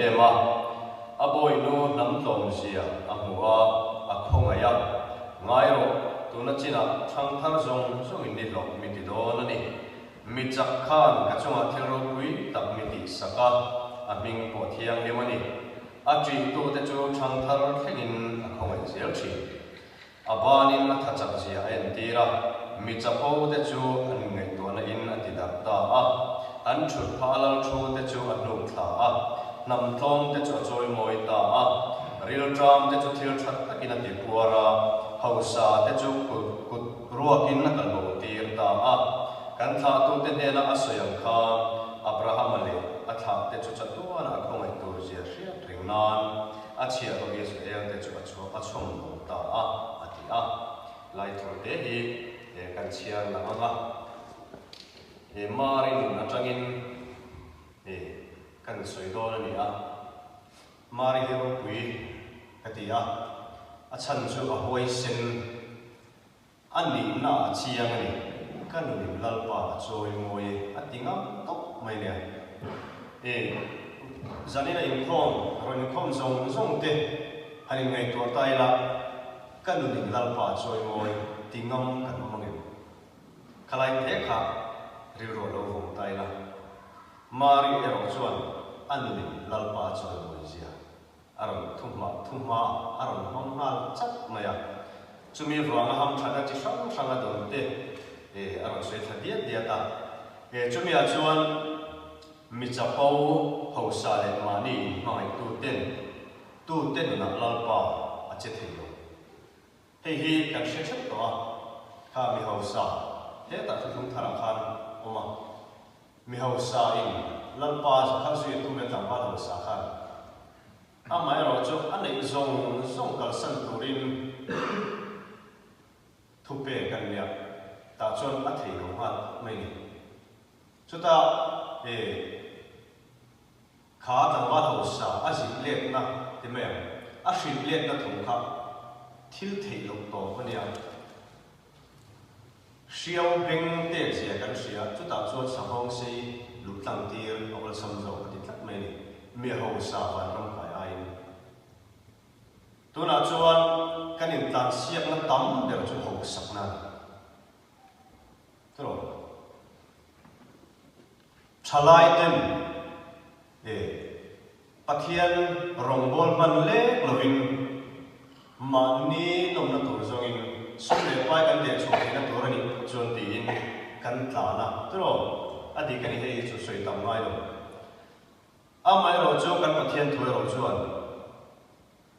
em a. A bawihnu hnam tlawmzia a hmu a, a khawngaih a. Ngai rawh, tuna chinah thangthar zawng zawngin ni hlawh mi ti dawn a ni. Mi chak khan ka chungah thil ropui tak mi tihsak a, a hming pawh thianghlim a ni. A ṭihtute chu thangthar thlengin a khawngaih zel ṭhin. A banin a tha chak zia a entir a, mi chapo te chu an inngaihtuahna in a ti darh ta a. An thut phah a lal thu te chu a hnuk thla a, hnam tlawm te chu a chawimawi ta a, rilṭam te chu thil ṭhat takin a ti puar a, hausa te chu kut kut ruakin a kalbo tir ta a. Kan thlahtute hnena a sawi ang khan Abrahama leh a thlahte chu chatuana a khawngaih tur zia hriat reng nan A chhiah rawh Israel te chu a chhuak a chhawm lo ta a, a ti a. Laithur te hi kan chhiar lang ang a, he Mari nun atangin kan sawi dawn a ni a. Mari hi ropui ka ti a, a chhan chu a huaisen. A nihna a chiang a ni. Ka nunin Lalpa a chawi mawi e, a ti ngam tawp mai nia. E, zanina inkhawm, rawn inkhawm zawng zawng te han inngaihtuah ta ila, ka nunin Lalpa a chawi mawi ti ngam kan awm angem? Khalai te kha rilru a lo vawng ta ila. Mari erawh chuan a nunin Lalpa a chawi mawi zia A rawn thu hma thu hma a rawn hmang nghal chat mai a. Chumi vanga hamthatna chi hrang hrang a dawn te a rawn sawi thla diat diat a. Chumi ah chuan mi chapo hausa leh mahni inhmangaihtu ten tute nunah Lalpa a che thei lo. Hei hi kan hre theuh tawh a, kha mi hausa hetah thuthlung tharah khan awm a. Mi hausa in Lalpa kha zui a tum leh tlangval hausa khan amaherawh chu a neih zawng zawng kalsan turin thupe kan nia tah chuan a thei lo nghal khawp mai ni. Chutah e kha tlangval hausa a zilh letna ti mai ang, a hrilh letna thu kha thil theih loh tawp a nia. Hriau beng tek zia kan hria, chutah chuan Sahawng sei luh tlang tir a awlsam zawk a ti tlat mai a ni, mi hausa vanram kai aiin. Tunah chuan kan intlansiakna tam ber chu hausakna a ni. Tiraw? Thalai ten e Pathian rawngbâwl hman lêk lovin mahni nawmna tur zawngin sum leh pai kan deh chhuah theihna tur a nih phawt chuan tiin kan tlan a, tiraw? A dik a ni hei hi chu sawi tam ngai lo. Amaherawh chu kan Pathian thu erawh chuan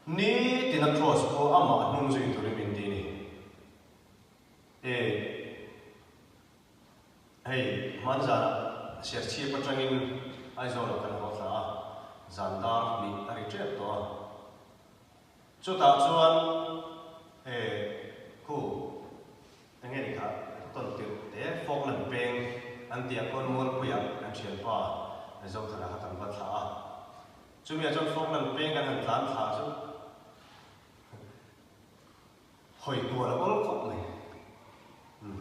nitina Kraws pawh amah hnung zui turin min ti a ni. E. Hei, hman zanah Serchhip atangin Aizawlah kan haw thla a, zan dar hnih a ri tep tawh a. Chutah chuan he khu eng nge ni kha ka tawn tirh te Falkland peng an tih ah khuan Mualpuiah kan thianpa Zothana kha kan va thla a. Chumi ah chuan Falkland peng kan han tlan thla chu Hawi kual a awl khawp mai. Umm,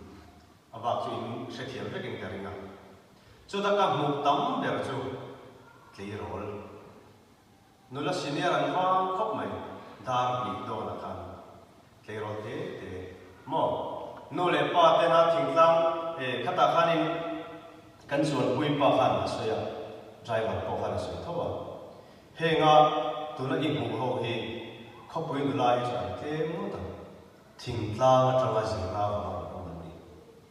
a bak chu in hrethiam vekin ka ring a. Chuta ka hmuh tam ber chu tleirawl. Nula senior an vang khawp mai, dar hnih dawnah khan tleirawl te te maw? Nu leh pa tena thingtlang eh khatah khanin kan chuanpui pa khan a sawi a, driver pawh khan a sawi tho a. Henga tuna i hmuh ho hi khawpui nula hi chu an tlem ngawt ang, thingtlang atanga zirna avanga rawn awm an ni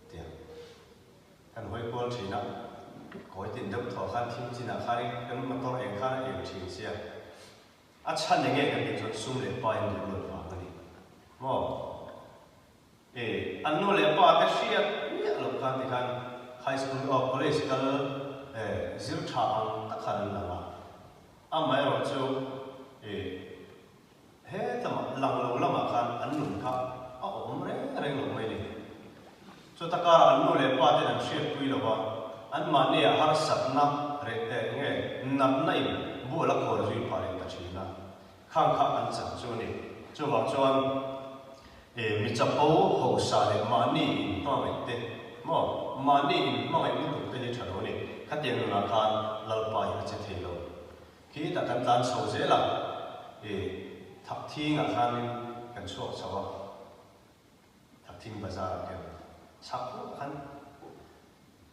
tia kan hawi kual thin a, kawi tin deuh thuah khan thim chinah khanin kan motor eng khan a eng thin sia, a chhan enge kan tih chuan sum leh pa in duh luat vang a ni maw? E, an nu leh pa te hriat miah loh khan tikhan high school oh college kal e zir tha ang tak khan an lang a, amaherawh chu e he lamah lang lo lamah khan an nun kha a awm reng reng lo mai a ni. Chuta karah an nu leh pa ten an hriatpui lo a, anmahniah harsatna reh e nge natna in bual a khawl zui phah leh ta thin a. Khang kha an chak chu a ni. Chuvang chuan e mi chapo hausa leh mahni inhmangaih te maw, mahni inhmangaih lutuk te hi tha lo a ni. Khatiang nunah khan Lalpa hi a che thei lo. Khitah kan tlan chho zel a, ih Thakthingah khanin kan chhuak chho a, Thakthing bazar ah khian chhak pawh khan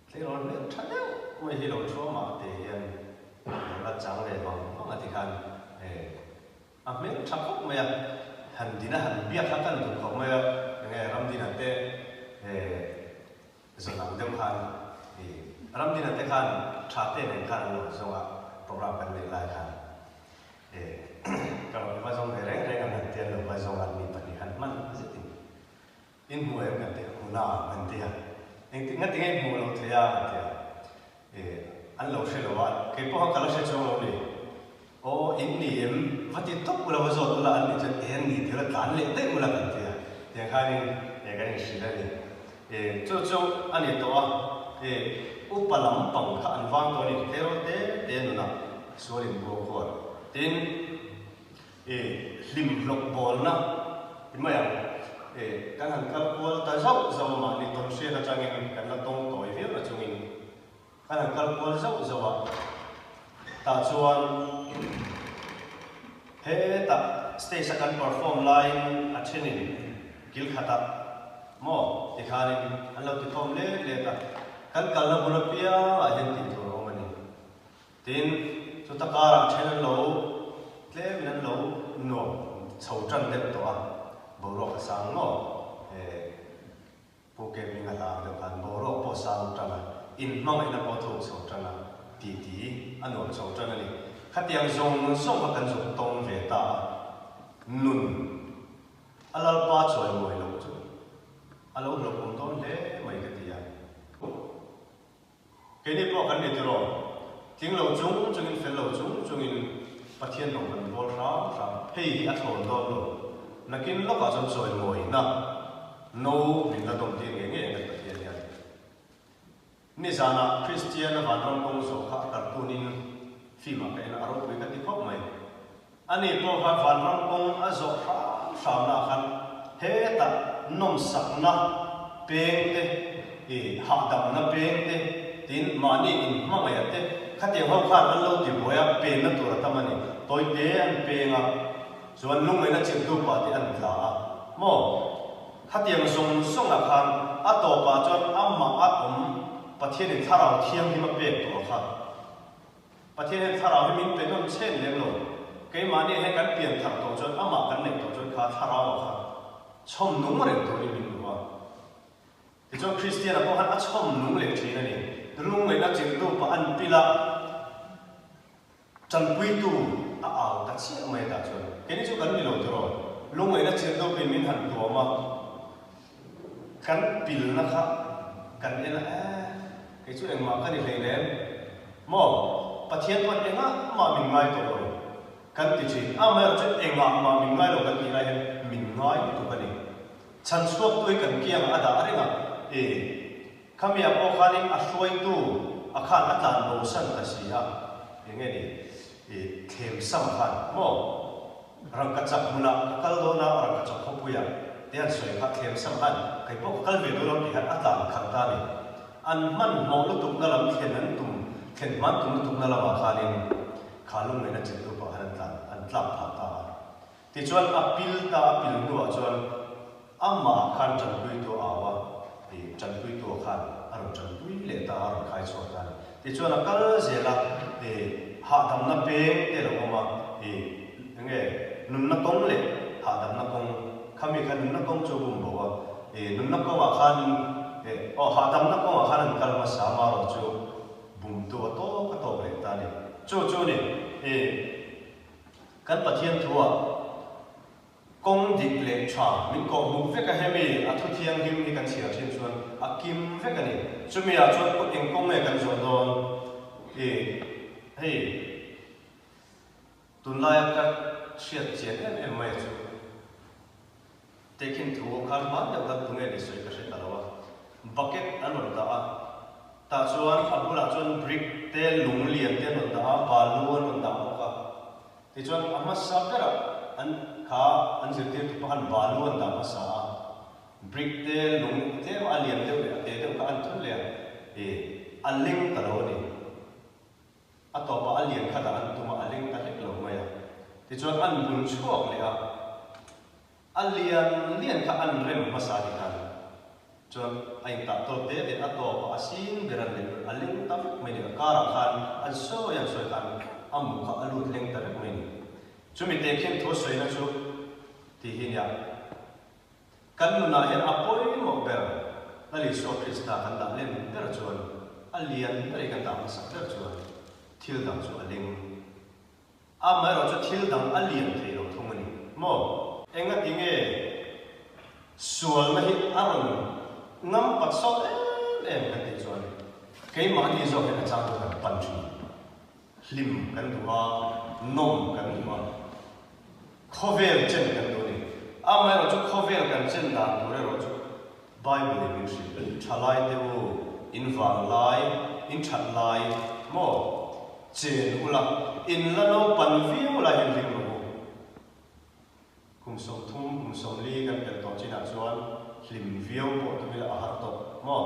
tleirawl hmel tha deuh mai hi lo thuam ah te hian lo la chang ve vang vang a tikhan eh a hmel tha khawp mai a, han din a han biak kha kan duh khawp mai a, enge Ramdina te eh Zawn ang deuh khan i Ramdina te khan tha te nen khan an lo zawng a, program kan neih lai khan e ka rawn va zawng ve reng reng ang han ti a, an lo va zawng a, mi pahnih han hman zetin in hmu em kan ti a, hmu na an ti a, engtik nga tinge hmuh loh theih a an ti a, e an lo hre lo a, kei pawh kha ka la hre chuang lo ni. Aw, in ni em? Va ti tawp ula, va zawt ula, an nih chuan e an ni ti ula, tlan leh daih ula kan ti a. Tiang khanin e kan inhrilh a ni. E, chu chu a ni tawh a, e upa lampang kha an vang tawh a ni, tleirawl te te nunah sual in buang kual. Tin, e hlim hlawk bawlna ti mai ang, e kan han kal kual ta zauh zauh a, mahni tawnhriat atangin kan la tawng tawi viau na chungin, Kan han kal kual zauh zauh a, tah chuan hetah stage a kan perform laiin a thenin kil khatah maw tikhanin an lo tikhawm let let a, kan kalna bul apiangah hian tih tur a awm a ni. Tin, chuta karah then an lo tlemin an lo nuam chho tan deuh tawh a, boruak a sang maw eh. Pu Kevin a hlang deuh khan boruak pawh sang tan a, inhmangaihna pawh thuk chho tan a, titi a nuam chho tan a ni. Khatiang zawng zawng kha kan zuk tawng ve ta a, nun a Lalpa chawimawi loh chu a lo hlawhawm dawn hle mai ka ti a. Keini pawh kan ni tiraw? Tling lo chung chungin fel lo chung chungin Pathian rawng kan bawl hram hram. Hei hi a thlawn dawn lo. Nakin lawkah chuan chawimawina no min la dawm tir ngei ngei ang kan Pathian hian. Nizanah Kristiana vanram kawng zawh kha a cartoon-in film-ah ka en a, a ropui ka ti khawp mai. Ani pawh kha vanram kawng a zawh hram hramna ah khan hetah nawmsakna peng te, ih hahdamna peng te, tin mahni inhmangaih te khatiang ho khan an lo ti buai a, penna tur a tam a ni. Tawite an peng a, chuan lungngaihna chirhtu pah te an tla a maw? Khatiang zawng zawngah khan a tawpah chuan amah a awm Pathianin thlarau thianghlim a pek tawh a kha. Pathian hian thlarau hi min pe nawn chhen lem lo. Keimahni he kan pian thar tawh chuan amah kan neih tawh chuan kha thlarau ah kha chhawm nung reng turin min duh a. Tichuan Kristiana pawh khan a chhawm nung leh thin a ni. Lungngaihna chirhtu pah an pil a, tanpuitu a au ta chiah mai tah chuan keini chu kan ni lo tiraw. Lungngaihna chirhtu pin min han tuam a. Kan pilna kha kan en a, eh, kei chu engmah ka ni hleinem maw? Pathian pawn engah mah min ngai tawh lo kan ti thin. Amaherawhchu engah mah min ngai lo kan tih lai hian min ngai lutuk a ni. Chhan chhuaktu hi kan kiangah a dah reng a, eh, khamiah pawh khanin a hruaitu a khan a tlan bosan ta si a, eng nge ni, eh, thlem sam khan maw? Rangkachak hmunah ka kal dawn a, Rangkachak khawpuiah te an sawi kha thlem sam khan kei pawh ka kal ve dawn lo tih khan a tlan khalh ta a ni. An hmanhmawh lutukna lam thlen an tum, thlen hman tum lutukna lamah khanin kha lungngaihna cheltu pah khan an tlan, an tlak phah ta a. Tichuan a pil ta, a pil hnuah chuan Amah khan tanpuitu a au a, ih tanpuitu a khan a rawn tanpui leh ta a, a rawn khai chhuak ta a ni. Tichuan a kal zel a, ih hahdamna peng te lo awm a, ih enge nunna kawng leh hahdamna kawng, khami kha nunna kawng chu a bum bo a, ih nunna kawngah khan ih aw hahdamna kawngah khan an kal hmasa a, amaherawh chu bumtu a tawk a tawk leh ta a ni. Chu chu ni, ih kan Pathian thuah. Kawng dik leh tha min kawhhmuh vek a hemi a thu thianghlim hi kan chhiar thin chuan a kim vek a ni. Chumi ah chuan eng kawng nge kan zawh dawn? Ih, hei tunlaia ka hriat chian em em mai chu tehkhin thu khan hman deuh khan tunge ni sawi ka hre ta lo a, bucket an rawn dah a, tah chuan a bulah chuan brick te lung lian te an rawn dah a, balu an rawn dah bawk a. Tichuan a hmasa berah an kha an zirtirtu pawh khan balu an dah hmasa a, brick te lung tlem a lian deuh leh a te deuh kha an thun leh a, ih a leng ta lo a ni. A tawpah a lian kha dah an tum a, a leng ta hlauh. Tichuan an bul chhuak leh a, a lian lian kha an rem hmasa ti khan chuan a intah tawp te te a tawp a, a sin ber an leh a leng ta vek mai ni. A karah khan an sawi an sawi khan a mu kha a lut leng ta vek mai ni. Chumi te khian thu sawina chu tih hi nia. Kan nunah hian a pawimawh ber Lal Isua Krista kan dah lem ber chuan, a lian ber i kan dah hmasak ber chuan thil dang chu a leng. Amaherawhchu thil dang a lian thei lo thung a ni maw? Engati nge sualna hi a rawn ngam pat sawt em em kan tih chuan keimahni zawk hian a chang chu kan pan thin. Hlim kan duh a, nawm kan duh a, khawvel chen kan duh a ni. Amaherawhchu khawvel kan chen dan tur erawh chu Bible in min hrilh, Thalai te u, in vang lai, in that lai maw? Chen ula, in la naupan viau lai hian hlim rawh u. Kum 30, kum 40 kan pelh tawh chinah chuan hlim viau pawh tum ila a har tawh maw?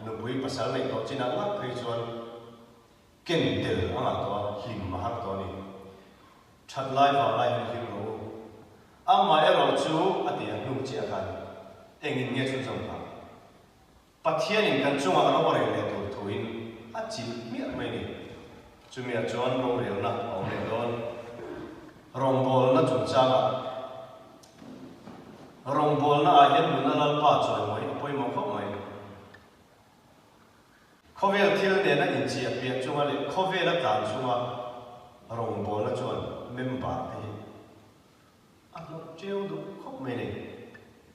Nupui pasal neih tawh chinah ngat phei chuan Ken tel a ngah tawh a, hlim a har tawh a ni. That lai vang lai hian hlim rawh u. Amah erawh chu a ti a hnu chiah khan engin nge chhunzawm kha? Pathianin kan chungah ro a rel leh tur thuin a chilh hmiah mai ni. Chumiah chuan rorelna a awm leh dawn. Rawngbawlna chungchangah Rawngbawlna ah hian nuna Lalpa chawimawi a pawimawh khawp mai. Khawvel thil nena inchiah piah chunga leh khawvela tlan chunga rawngbawlna chuan member te hi a hnawh ṭeu duh khawp mai a ni.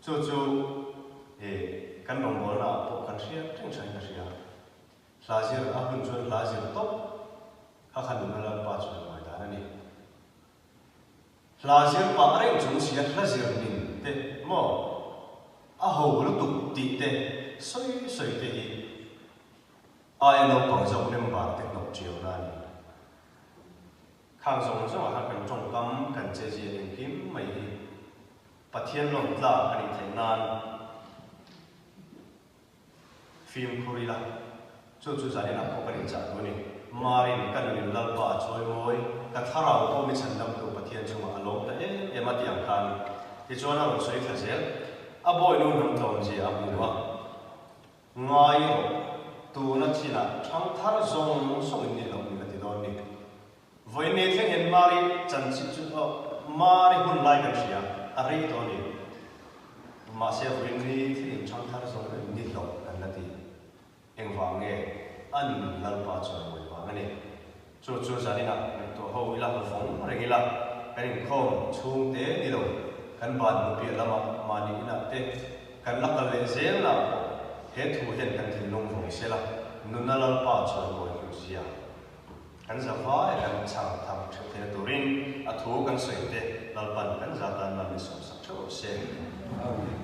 Chu chu e kan rawngbawlna ah pawh kan hriat reng thain ka hria. Hla zir a hun chuan hla zir tawp kha kha nuna Lalpa chuan ngawi dan a ni. Hla zir pah reng chung sia hla zir nin te maw a ho lutuk tih te sawi sawi te hi aia naupang zawk member te hnawh ṭiau na a ni. Khang zawng zawng ah khan kan tawngkam kan che zia engkim mai hi Pathian lawm tlak a nih theih nan Fimkhur ila, chu chu zaninah pawh kan inchah duh a ni. Marin, ka nunin Lalpa a chawi mawi, ka thlarau pawh mi chhandamtu Pathian chungah a lawm ta em em a tih ang khan. Tichuan a rawn sawi thla zel. A bawinu hnam tlawmzia a hmu a, Ngai rawh, tuna chinah ṭhangthar zawng zawng in ni loh ni ka ti dawn ni. Vawiin thleng hian Mari chanchin chu aw Mari hun lai kan hria, a rei tawh a ni. Mahse vawiin ni thlengin ṭhangthar zawng in ni hlawh kan la ti. Engvang nge? A nun Lalpa chuan a ngawi vang a ni. Chu chu zaninah ngaihtuah ho ila, vawng reng ila, kan inkhawm chhungte ni lo, kan ban hmu piah lamah mahni inah te kan la kal leh zel lah pawh he thu hian kan thinlung vawng sela, nuna Lalpa chuan ngawi hlut zia. Kan za vai kan chhang thar theuh theihna turin a thu kan sawi te Lalpan kan za tan mal min sawmsak theuh rawh se. Amen.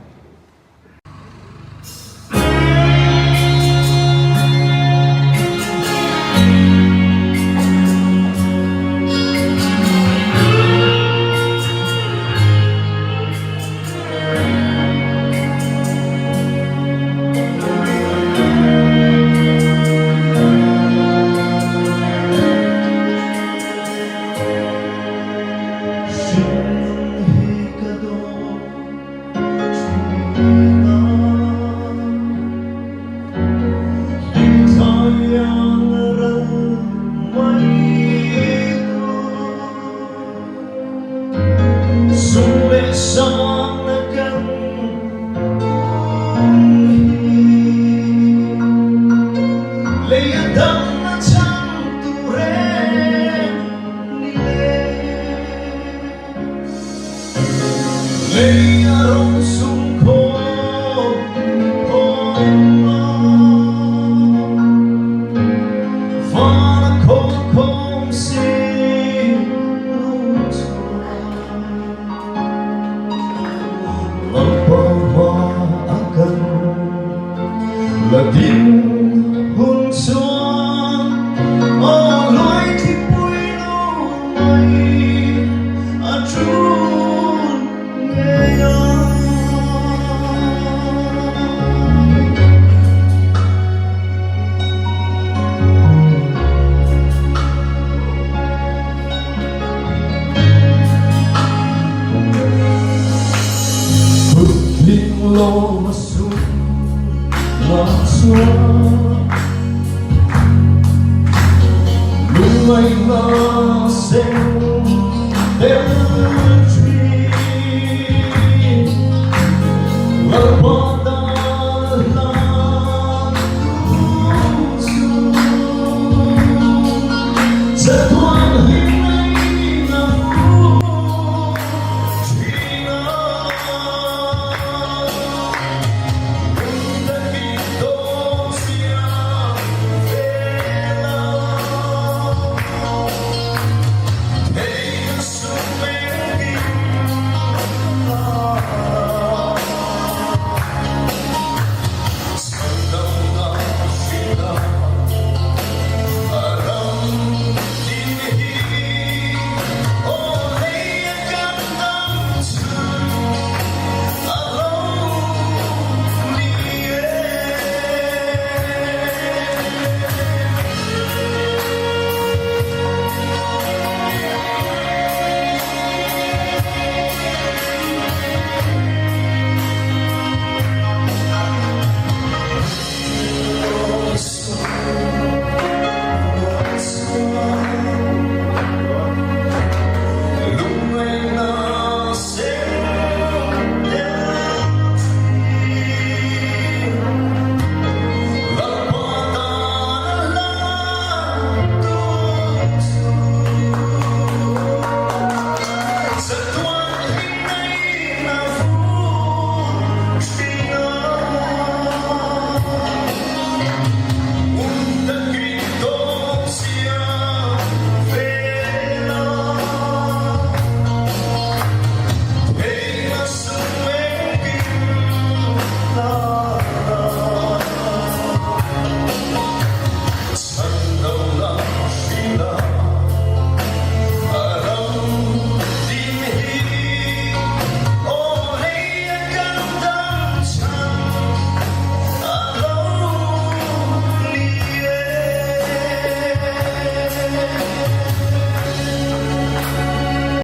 Lawm a sum ngah chuan lungngaihna.